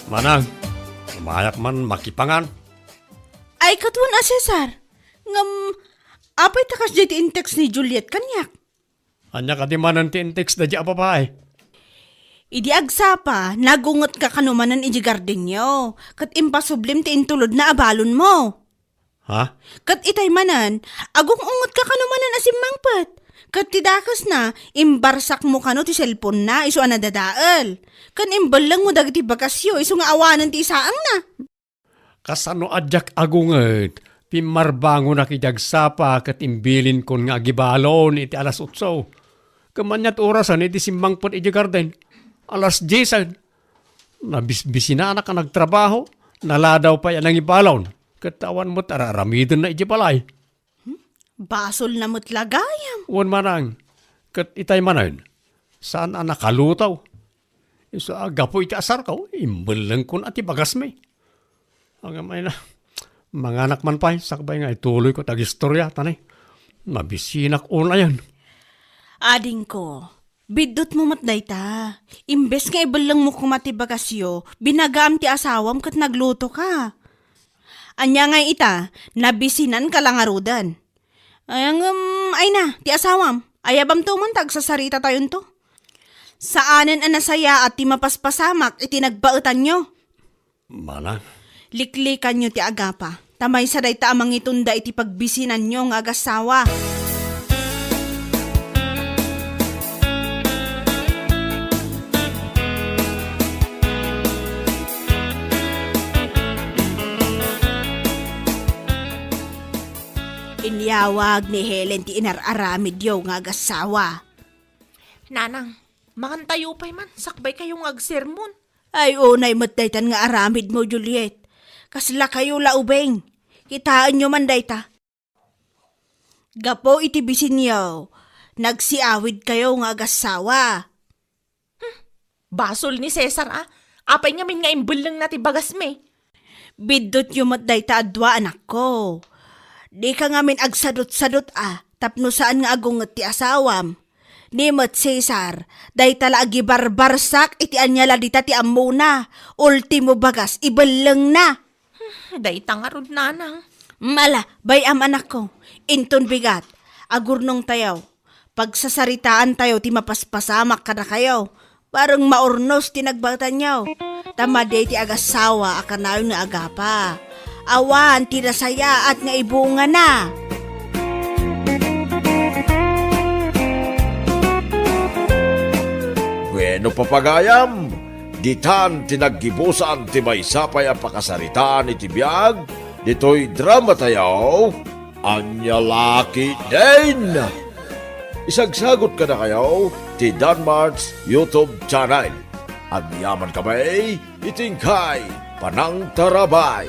Manang, umayak man makipangan. Ay, ket wen a, Cesar. Ngem, apay ta kasdiay ti in-text ni Juliet kaniak? Ania kadi manen ti in-text daydi a babai? Idi agsapa, nagungetka kano manen idiay gardenyo, ket impasublim ti intulodna a balonmo. Ha? Ket itay manen, agung-ungetka kano manen a simmangpet. Ket ti dakesna, imbarsakmo kano ti cellphone-na isu a nadadael. Ken imbellengmo dagiti bagasyo isu nga awanen ti isaangna. Kasano a diak agunget? Pimmarbangonak idi agsapa ket imbilinkon nga agibalon iti alas otso. Ngem ania ti orasen idi simmangpet idiay garden? Alas diesen. Nabisbisinanak a nagtrabaho, naladaw pay a nangibalon, ket awan met ar-aramidenna idiay balay. Hmm? Basolna met la gayam. Wen manang, ket itay manen, saan a nakalutaw. Isu a gapu iti asarko, imbellengkon a ti bagasmi. Agam ay na, manganak man pay, sakbay nga ituloyko ti agistorya, tanay. Mabisinak unayen. Adingko, biddutmo met dayta. Imbes nga ibellengmo koma ti bagasyo, binagaam ti asawam ket naglutoka. Ania ngay ita, nabisinanka la ngaruden. Ay, ngem, ay na, ti asawam, ayabamto man ta agsasaritatayon to. Saanen a nasayaat ti mapaspasamak iti nagbaetanyo. Manang? Liklikanyo ti agapa, ta maysa dayta a mangitunda iti pagbisinanyo nga agassawa. Inyawag ni Helen ti inar-aramidyo nga agassawa. Nanang, mangantayo pay man, sakbay kayo nga agsermon. Ay, unay met daytan nga aramidmo, Juliet. Kasla kayo la ubing. Kitaenyo man dayta. Gapu iti bisinyo, nagsiawid kayo nga agassawa. Hmm, basol ni Cesar, a. Apay ngamin nga imbellengna ti bagasmi? Biddutyo met dayta a dua, anakko. Dika ngamin agsadutsadut, a, tapno saan nga agunget ti asawam. Ni met Cesar, dayta la agibarbarsak iti ania la dita ti ammona. Ultimo bagas, ibellengna. Hmm, dayta ngarud, nanang. Mala, bay-am, anakko. Inton bigat, agurnongtayo. Pagsasaritaantayo ti mapaspasamak kadakayo. Bareng maurnos ti nagbaetanyo. Ta madi ti agassawa a kanayon nga agapa. Awan ti nasayaat nga ibungana. Bueno, papagayam, ditan ti naggibusan ti maysa pay a pakasaritaan iti biag ditoy dramatayo, Ania la Ketdin. Isagsagot kadakayo ti Danmart's YouTube channel. Agyaman kami iti inkay panangtarabay.